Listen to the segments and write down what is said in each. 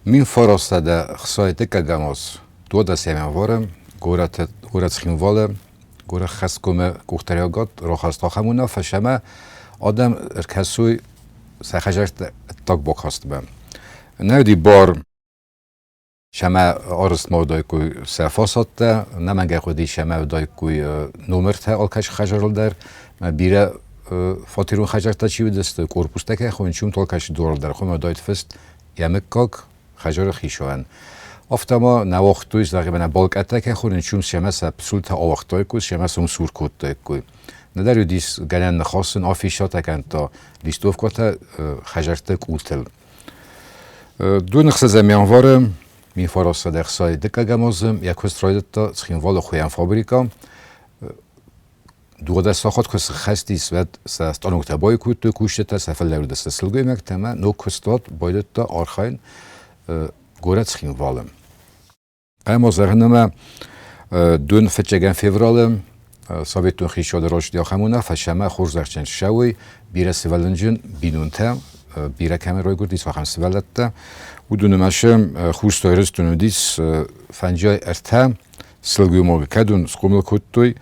1960 аз 12 январы горӕт Цхинвалы горӕххӕсткомы къухдариуӕгад рахаста ахӕм уынаффӕ, ӕмӕ адӕм ӕркӕсой сӕ хӕдзӕртты ӕддаг бакастмӕ. Нӕ уыди бар сӕмӕ арызт ма уыдаиккой сӕ фасадтӕ, нӕмӕнгӕй хъуыди сӕмӕ уыдаиккой номертӕ алкӕцы хӕдзарыл дӕр. Бирӕ фатерон хӕдзӕрттӕ чи уыдысты, корпустӕ кӕй хонынц, уым алкӕцы дуарыл дӕр хъуамӕ уыдаид фыст йӕ мыггаг, хӕдзары хицауӕн. Афтӕ ма нӕ уагътой, зӕгъӕм, нӕ балкъӕттӕ кӕй хонынц, уым семӕ сӕ псултӕ ауагътаиккой, семӕ сӕм сур кодтаиккой. Нӕдӕр уыдис гӕнӕн ныхасын афиссатӕ кӕнта листовкӕтӕ хӕдзӕртты къултыл. 2006 январы 1962 азы йӕ куыст райдыдта Цхинвалы хуыйӕн фабрикӕ. 12 сахат куы сыххӕст ис, уӕд сӕ станоктӕ байкодтой кусджытӕ, сӕ фӕллӕуыдысты сылгоймӕгтӕ ӕмӕ ног куыстуат байдыдта архайын горӕт Цхинвалы. Ӕмӕ зӕгъын ӕмӕ дун фыццӕгӕм февралы Советон хицауады рӕзты ахӕм уынаффӕ сӕмӕ хорзӕхджын ссӕуой бирӕ сывӕллонджын бинонтӕ, бирӕ кӕмӕ райгуырдис, ахӕм сывӕллӕттӕ. Уыдон ӕмӕ сӕ Хуссар Ирыстон уыдис фӕнджай ӕртӕ сылгоймаг кӕдон схъомыл кодтой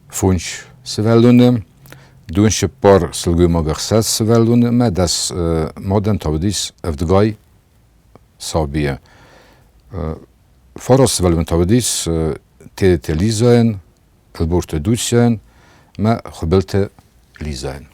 фондз сывӕллоны, дун цыппар сылгоймаг ӕхсӕз сывӕллоны ӕмӕ 10 мадӕн та уыдис ӕвдгай сабийы. Фараст сывӕллон та уыдис Тедеты Лизӕйӕн, Ӕлборты Дусяйӕн ӕмӕ Хуыбылты Лизӕйӕн.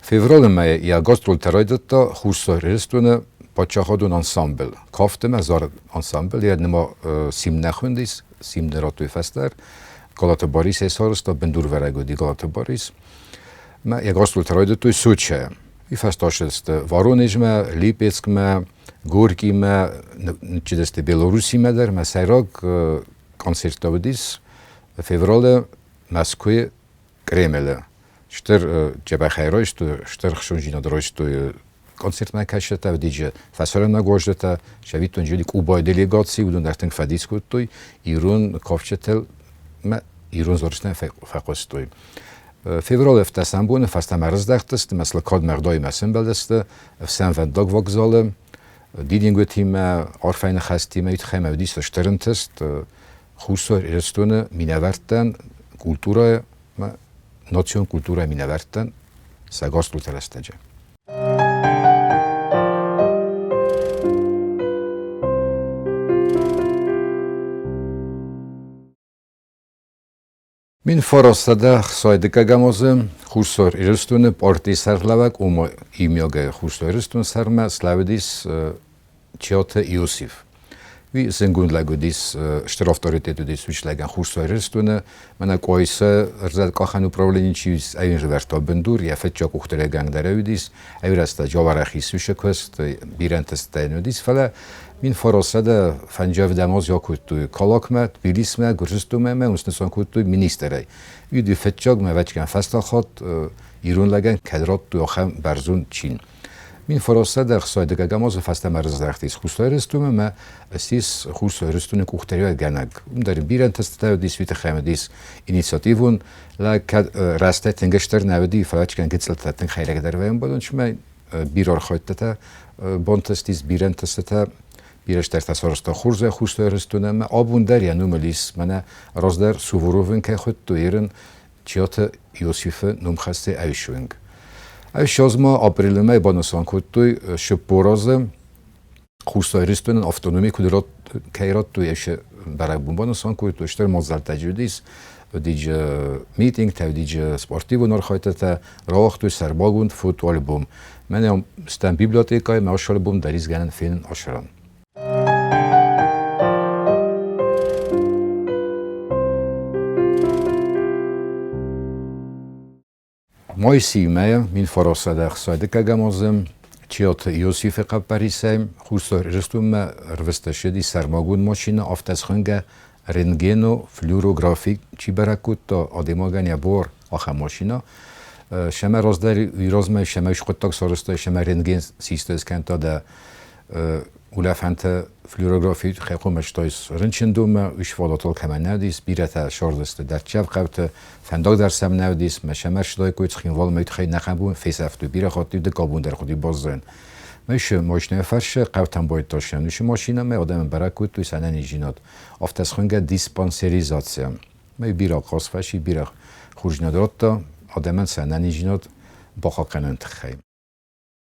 Февралы мӕйы йӕ гастролтӕ райдыдта Хуссар Ирыстоны паддзахадон ансамбль. Кафт ӕмӕ зарӕг ансамбль йӕ ныма Симд нӕ хуындис, Симды радтой фӕстӕр. Галаты Барис ӕй сарӕзта, бындурвӕрӕг уыди Галаты Барис. Ӕмӕ йӕ гастролтӕ райдыдтой Сочӕйы. Уый фӕстӕ ссыдысты Воронежмӕ, Липецкмӕ, Горькимӕ, ныццыдысты Белоруссимӕ дӕр. Мӕ сӕйраг концерттӕ уыдис февралы Мӕскуыйы Кремлы. Стыр дзӕбӕхӕй райстой, стыр хсондзинад райстой концертмӕ кӕсджытӕ, уыдиджы фӕсарӕйнаг уазджытӕ, цӕвиттон уыди Кубайы делегаци, уыдон дӕр тынг фӕдис кодтой, ирон кафджытыл ӕмӕ ирон зарджытӕн фӕхъуыстой. Февралы ӕвддӕсӕм боны фӕстӕмӕ рыздӕхтысты, ӕмӕ сыл кад мӕгъдауимӕ сӕмбӕлдысты ӕфсӕнвӕндаг вокзалы, дидингуытимӕ, арфӕйы ныхӕстимӕ, уый тыххӕй ма уыдис стыр ӕнтыст Хуссар Ирыстоны минӕвӕрттӕн культурӕйы национ культурӕйы минӕвӕрттӕн сӕ гастролты рӕстӕджы. 1962 азы Хуссар Ирыстоны партийы сӕргълӕууӕг ома иумиагӕй Хуссар Ирыстоны сӕрмӕ слӕууыдис Чиоты Иосиф. Уый зынгонд лӕг уыдис, стыр авторитет уыдис уыцы лӕгӕн Хуссар Ирыстоны. Мӕнӕ Къуайса ӕрзӕткъахӕн управлени чи уыдис, ӕй ӕрвӕрдта бындур, йӕ фыццаг къухдарӕгӕнг дӕр уыдис. Ӕврӕзта Джаварӕхи сусӕг куыст, бирӕ ӕнтыстытӕ йын уыдис, фӕлӕ 1955 аз акодтой Калакмӕ, Тбилисмӕ, Гуырдзыстонмӕ ӕмӕ уым снысан кодтой министрӕй. Уый фыццаг мӕ ӕвӕццӕгӕн фӕстаг хатт ирон лӕгӕн кӕд радтой ахӕм бӕрзонд чин. 1962 азы фӕстӕмӕ рыздӕхтис Хуссар Ирыстонмӕ ӕмӕ ссис Хуссар Ирыстоны къухдариуӕггӕнӕг. Уым дӕр бирӕ ӕнтыстытӕ уыдис, уый тыххӕй уыдис инициативон лӕг, кӕд рӕстӕг тынг стыр нӕ уыди, фӕлӕ гыццылтӕ тынг хӕйрӕгдӕр вӕййын чмӕ бирӕ архайдтытӕ бантыстис, бирӕ ӕнтыстытӕ, бирӕ стӕртӕ сарӕзта хорзӕй Хуссар Ирыстон ӕмӕ абон дӕр йӕ номыл ис, мӕнӕ раздӕр Суворовӕн кӕй хуыдтой, ирын Чиоты Иосифы номхӕсты ӕвзонг. Ӕвзоз ма апрелы мӕй банысан кодтой 40 азы Хуссар Ирыстонӕн автономи куыд кӕй радтой, ӕвсе бӕрӕгбон банысан кодтой, стыр мадзӕлттӕ уыдис, уыдиджы митингтӕ, уыдиджы спортивон архайдтытӕ, рауагътой сӕрмагонд фотоальбом. Мӕнӕ стӕм библиотекӕйы мӕ альбом дӕр ис гӕнӕн фенын асыран. Моисеимӕ 1962 азы Чиоты Иосифы хъӕппӕрисӕй Хуссар Ирыстонмӕ ӕрвыста ссыди сӕрмагонд машинӕ, афтӕ схуынгӕ рентгенофлюорографи чи бӕрӕг кодта, адӕймагӕн йӕ буар ахӕм машинӕ. Сӕмӕ раздӕр уый размӕ сӕмӕ хъуыддаг сарӕзта, сӕмӕ рентген систа скӕнта дӕ. Улӕфӕнтӕ флюорографи хъомӕстойс рынчындонмӕ, уый кӕмӕн нӕ уыдис, бирӕтӕ сордысты дӕрддзӕф хъӕуты, фӕндаг дӕр сӕм нӕ уыдис, мӕ сӕм ӕрсыдайкой Цхинвалмӕ тыххӕй нӕхъӕн бон фесӕфтой, бирӕ хатт-иу дыккаг бон дӕр хъуыди баззайын. Мӕ машинӕйы фӕрсы хъӕутӕм байдыдта сӕ машинӕмӕ, адӕмӕн бӕрӕг кодтой сӕ ӕнӕниздзинад. Афтӕ схуынгӕ диспансеризацийӕ. Мӕ бирӕ ахъаз фӕци, бирӕ хорздзинад радта адӕмӕн сӕ ӕнӕниздзинад бахъахъхъӕныны тыххӕй.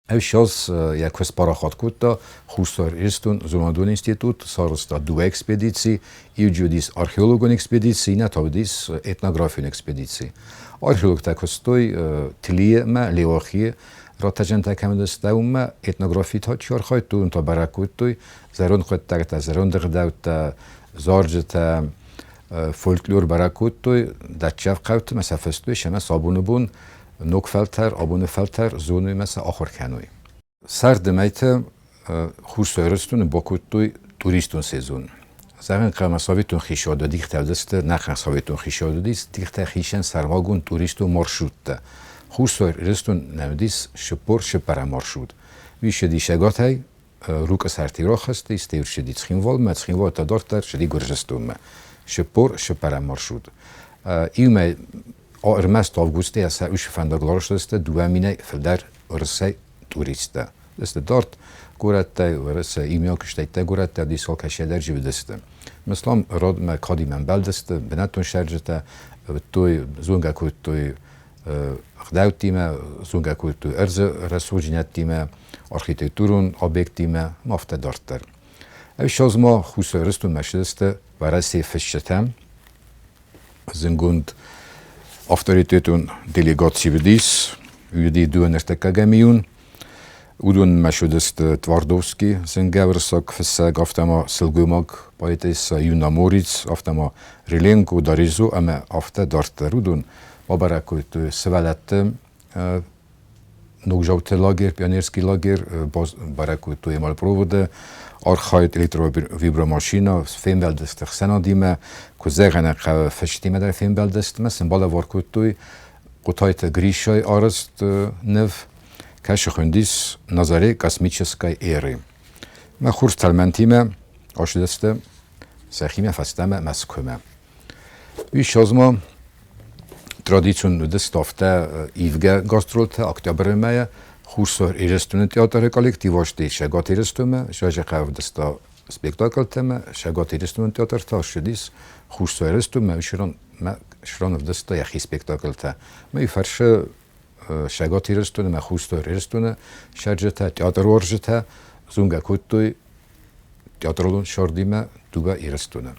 Ӕвщаз йӕ куыст парахат кодта Хуссар Ирыстон зонадон институт, сарӕзта дыууӕ экспедици, иу уыдис археологон экспедици, иннӕ та уыдис этнографион экспедици. Археологтӕ куыстой Тлийы ӕмӕ Леуахийы рӕтӕджынтӕ кӕм уыдысты, уымӕ этнографи та чи архайдтой, уым та бӕрӕг кодтой зӕронд хъуыддӕгтӕ, зӕронд ӕгъдӕуттӕ, зарджытӕ, фольклор бӕрӕг кодтой, дӕрддзӕф хъӕуты ма сӕ фыстой, семӕ сӕ абоны бон ног фӕлтӕр, абоны фӕлтӕр зоной ӕмӕ сӕ ахуыр кӕной. Сӕрды мӕйты Хуссар Ирыстоны бакодтой туристон сезон. Зӕгъӕн, хъӕмӕ советон хицауады дихтӕ уыдысты, нӕхъӕн советон хицауад уыдис дихтӕ хицӕн сӕрмагонд туристон маршруттӕ. Хуссар Ирыстон нӕ уыдис 44 маршрут. Уый диссагатӕй Рукъы сӕрты рахызти, стӕй ӕрцыди Цхинвалмӕ, Цхинвал та дарддӕр ссыди Гуырдзыстонмӕ. 44 маршрут. Иумӕ ӕрмӕст августы сӕ уыцы фӕндагыл арӕзтысты 2000-ӕй фылдӕр уырыссаг туристтӕ. Сты дард горӕттӕй, Уӕрӕсе, иумиаг стӕйттӕ горӕттӕ уыдис алкӕцыйӕ дӕр уыдысты. Мыслам родмӕ кадимӕ ӕмбӕлдысты, бынӕттон цӕрджытӕ уыдтой, зонгӕ кодтой ӕгъдӕуттимӕ, зонгӕ кодтой ӕрдзы рӕсугъддзинӕдтимӕ, архитектурон объекттимӕ, афтӕ дарддӕр. Ӕвщаз ма Хуссар Ирыстонмӕ ссыдысты Уӕрӕсейы фысджытӕ, зынгонд авторитетон делегаци уыдис, уыди дыууӕ июнь. Уыдонмӕ уыдысты Твардовский, зынгӕ уырыссаг фыссӕг, афтӕ ма сылгоймаг поэтесса Юна Мориц, афтӕ ма Реленко, Доризо ӕмӕ афтӕ дарддӕр. Уыдон бабӕрӕг кодтой сывӕллӕтты ногзауты лагерь, пионерский лагерь, бӕрӕг кодтой эмальпроводы архайд, электровибромашина, фембӕлдысты ӕхсӕнадимӕ, куы зӕгъӕн хъӕуы фыстимӕ дӕр фембӕлдысты ӕмӕ сын балӕвар кодтой Хъотайты Гришайы арӕзт ныв, кӕцы хуындис «На заре космической эры». Мӕ хорз тӕлмӕнтимӕ ацыдысты сӕхимӕ фӕстӕмӕ Мӕскуымӕ. Уый ссӕдз традицион уыдысты афтӕ ивгӕ гастролтӕ октябры мӕйӕ Хуссар Ирыстоны театры коллектив асты Цӕгат Ирыстонмӕ, Сӕзӕхъӕ ӕвдыста спектакльтӕ Цӕгат Ирыстоны театр та ссыдис Хуссар Ирыстонмӕ, Шрон ӕвдыста йӕхи спектакльтӕ. Мӕ фӕрсы Цӕгат Ирыстоны ӕмӕ Хуссар Ирыстоны цӕрджытӕ, театруарзджытӕ зонгӕ кодтой театралон сӕрдимӕ дыууӕ Ирыстоны.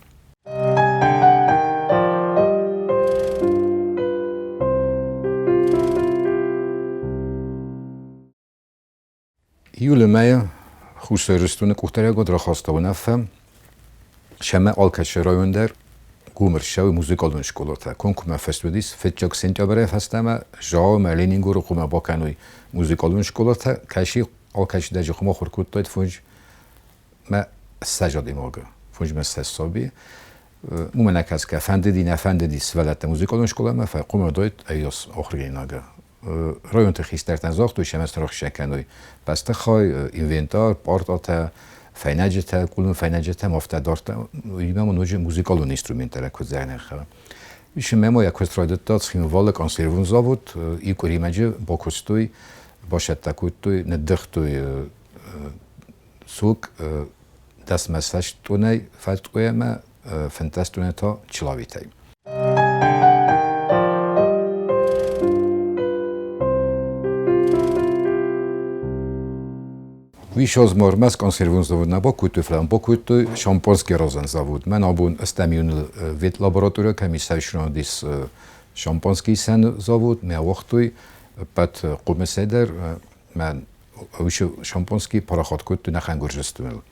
Июлы мӕйы Хуссар Ирыстоны къухдариуӕгад рахаста уынаффӕ, сӕмӕ алкӕцы район дӕр гом ӕрцӕуы музыкалон скъолатӕ. Комкоммӕ фыст уыдис фыццаг сентябрӕй фӕстӕмӕ Зауы Ленингоры хъуамӕ бакӕной музыкалон скъолатӕ, кӕцы алкӕцы дӕр хъуамӕ ахуыр кодтаид фондз мӕ 20 адӕймагы, 5 мӕ 20 саби. Уымӕ нӕ кӕсгӕ, фӕндыди, нӕ фӕндыди сывӕллӕттӕ музыкалон скъоламӕ, фӕлӕ хъуамӕ уыдаид ӕгас ахуыргӕнинагы. Районты хистӕртӕн загътой, сӕмӕ срӕхсӕ кӕной бӕстыхай, инвентар, пъартатӕ, фӕйнӕджытӕ, къулын фӕйнӕджытӕ, афтӕ дарддӕр. Уыимӕ ма ноджы музыкалон инструменттӕ куыд зӕгъӕн. Ис мӕ ма йӕ куыст райдыдта Цхинвалы консервон завод. Иу къуыримӕджы бакуыстой, бацӕттӕ кодтой, ныддыгътой суг 10 мӕ 20 тоннӕй фӕткъуы ӕмӕ 15 тоннӕ та чылавитӕй. Уый мӕ консервон завод нӕ бакодтой, фӕлӕ бакодтой шампанский аразӕн завод. Мӕн абон ӕстӕм июны ветлаборатория кӕм ис ис шампанский исӕн завод, мӕ ауагътой ӕппӕт хъомысӕй дӕр мӕ шампанский парахат кодтой нӕхъӕн Гуырдзыстоныл.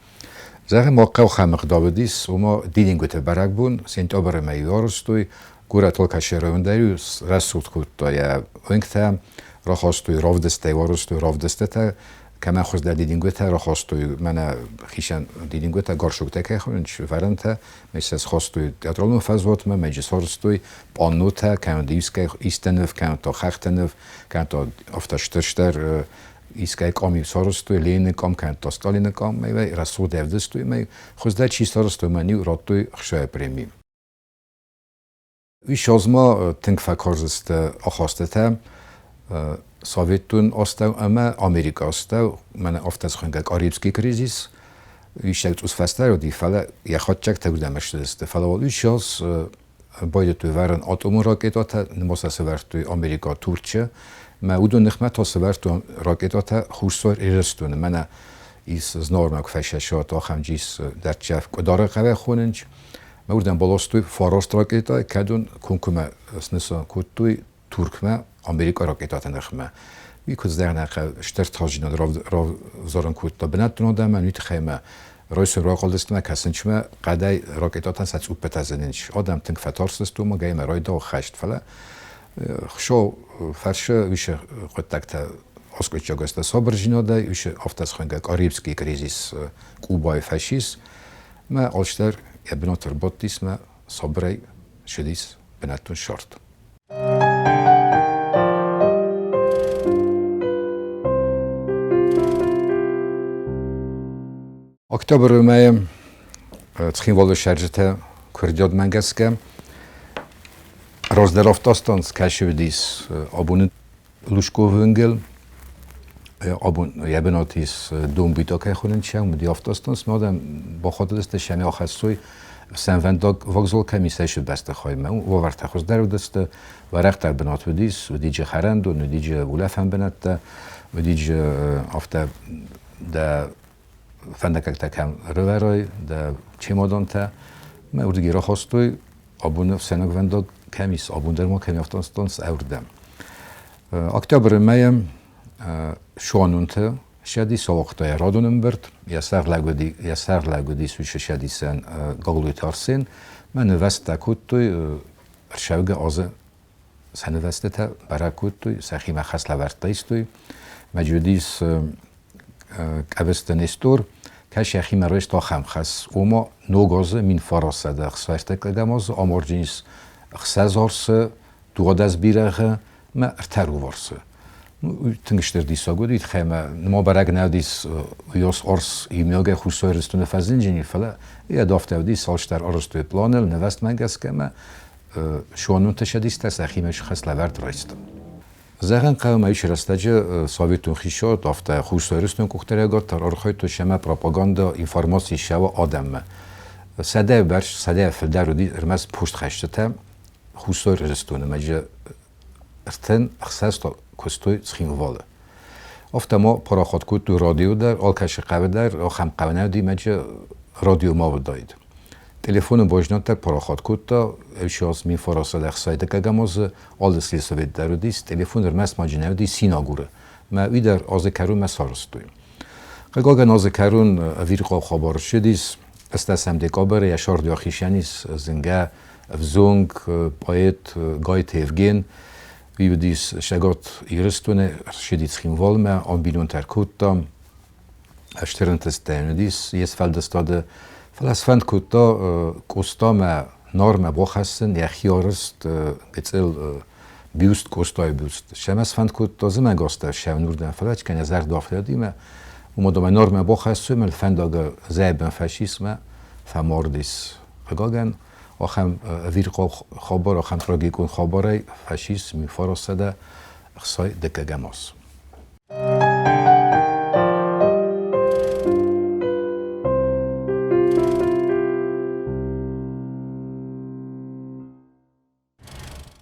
Зӕгъӕм, ма хъӕу ӕгъдау уыдис, ома дидингуыты бӕрӕгбон сентябры мӕйы арӕзтой, горӕт алкӕцы район дӕр рӕсугъд кодта йӕ уынгтӕ, рахастой равдысттӕ, арӕзтой равдыстытӕ, кӕмӕн хуыздӕр дидингуытӕ рахастой, мӕнӕ хицӕн дидингуытӕ, горшоктӕ кӕй хонынц, вӕрӕнтӕ, мӕ сӕ схастой театралон фӕзуатмӕ, мӕ сарӕзтой пъаннотӕ, кӕнӕ истӕ ныв, кӕнӕ та хӕхтӕ ныв, кӕнӕ та афтӕ стыр-стыр. Искӕй къам-иу сарӕзтой, Ленины къам кӕнӕ та Сталины къам, рӕсугъд ӕвдыстой мӕ, хуыздӕр чи сарӕзтой, мӕн-иу радтой ӕхсайы преми. Уый ссӕдзмӕ тынг фӕкарз сты ахастытӕ Советон астӕу ӕмӕ Америкы астӕу, мӕнӕ афтӕ схуынгӕ Карибский кризис, уый цъус фӕстӕ уыди, фӕлӕ йӕ хатдзӕгтӕ уырдӕм ссыдысты. Фӕлӕ уал уый ссӕдз байдыдтой вӕрын атомон ракетӕтӕ, нымӕ сӕ сӕвӕрдтой Америкӕ, Турчы, мӕ уыдон ныхмӕ та сӕвӕрдтой ракетӕтӕ Хуссар Ирыстоны. Мӕнӕ ис Знауырмӕ куы фӕсӕсат, ахӕм джис дӕрддзӕф Къуыдары хъӕуӕй хонынч. Мӕ уырдӕм баластой фараст ракетӕ, кӕдон комкоммӕ снысан кодтой Туркмӕ, Америкӕ ракетӕты ныхмӕ. Уый куыд зӕгъын стыр тасдзинад равзарын кодта бынӕттон адӕмӕн, уый тыххӕй мӕ райсом рахъалдыстмӕ кӕсынчмӕ хъӕдӕй ракетӕтӕн сӕ цъуппытӕ зынынч. Адӕм тынг фӕтарстысты уымӕ, гӕймӕ райдау хӕст, фӕлӕ Хуыцау фӕрсы уыцы хъуыддӕгтӕ аскъуыддзаг сты сабырдзинадӕй, уыцы афтӕ схуынгӕ Карибский кризис Кубайы фӕцис, мӕ алчидӕр йӕ бынаты ӕрбадтис мӕ сабырӕй ссыдис бынӕттон сӕрд. Октябры мӕйы Цхинвалы цӕрджытӕ куырдиатмӕ гӕсгӕ раздӕр автостанц кӕцы уыдис абоны Лужковы уынгыл, абон йӕ бынат ис Домбита кӕй хонынц, уыди автостанц, ма адӕм бахатыдысты сӕм ахӕссой ӕфсӕнвӕндаг вокзал кӕм ис, уыцы бӕстыхаймӕ. Уавӕртӕ хуыздӕр уыдысты, уӕрӕхдӕр бынат уыдис, уыди хӕрӕндон, уыди улӕфӕн бынӕттӕ, уыди афтӕ дӕ фӕндаггӕгтӕ кӕм ӕрӕвӕрой, дӕ чемодантӕ. Мӕ уырдыги рахастой, абон ӕфсӕйнагвӕндаг кӕм ис, абон дӕр ма кӕм автостанц ӕврдӕм. Октябры мӕйы Суанонты сӕди сауагъта радон ӕмбырд, йӕ сӕргълӕг уыдис уыцы сӕдисӕн Гаглойты Арсен. Мӕ нывӕзттӕ кодтой ӕрцӕугӕ азы сӕ нывӕзтытӕ бӕрӕг кодтой, сӕхимӕ хӕслӕвӕрдтӕ истой. Мӕ уыдис Къӕбысты Нестор, кӕс йӕхимӕ райста ахӕм хӕс, ома ног азы 1960 азы амарджын ис 6 арсы, 12 бирӕгъы мӕ ӕртӕ руварсы. Тынг стыр диссаг уыд, уый тыххӕй ӕмӕ нырма бӕрӕг нӕ уыдис уыйас арс иумиагӕй Хуссар Ирыстоны фӕзынджын, фӕлӕ йӕ афтӕ уыдис, алчидӕр арӕзтой планыл, нывӕзтмӕ гӕсгӕ ӕмӕ суанонты сӕдистӕ сӕхимӕ хӕслӕвӕрд райстой. Зӕгъӕн хъӕуы ма ис рӕстӕджы советон хицауад, афтӕ Хуссар Ирыстоны къухдариуӕгад дӕр архайдтой семӕ пропагандӕ, информаци ссӕуа адӕммӕ. Сӕдӕйы бӕрц, сӕдӕйӕ фылдӕр уыди ӕрмӕст постхӕсджытӕ Хуссар Ирыстоны мӕджы 36 куыстой Цхинвалы. Афтӕ ма парахат кодтой радио дӕр, алкӕцы хъӕуы дӕр, ахӕм хъӕу нӕ уыди, мӕджы радио ма уыдаид. Телефоны базинад дӕр парахат кодта, ӕвсиаз 1960 азы алы сельсовет дӕр уыдис, телефон ӕрмӕст ма нӕ уыди Синагуры. Мӕ уый дӕр азы кӕронмӕ сарӕзтой. Хъыгагӕн, азы кӕрон ӕвирхъау хабар ссыдис, ӕстӕсӕм декабры йӕ сӕрды ахицӕн ис зынгӕ ӕвзонг поэт Гайты Евген. Уый уыдис Цӕгат Ирыстоны, ссыди Цхинвалмӕ, ам бинонтӕ ӕркодта. Стыр ӕнтыстытӕ йын уыдис йе сфӕлдыстады, фӕлӕ сфӕнд кодта Къостамӕ Нармӕ бахӕссын йӕхи арӕзт гыццыл бюст, Къостайы бюст. Сӕмӕ сфӕнд кодта зымӕг астӕу ссӕуын уырдӕм, фӕлӕ кӕнӕ зӕрдӕ афтӕ уымӕ домӕ Нармӕ бахӕссой, мӕ фӕндагы зӕйбын фӕцис мӕ фӕмардис. Хъыгагӕн, ахӕм ӕвирхъау хабар, ахӕм трагикон хабарӕй фӕцис 1960 дыккӕгӕм аз.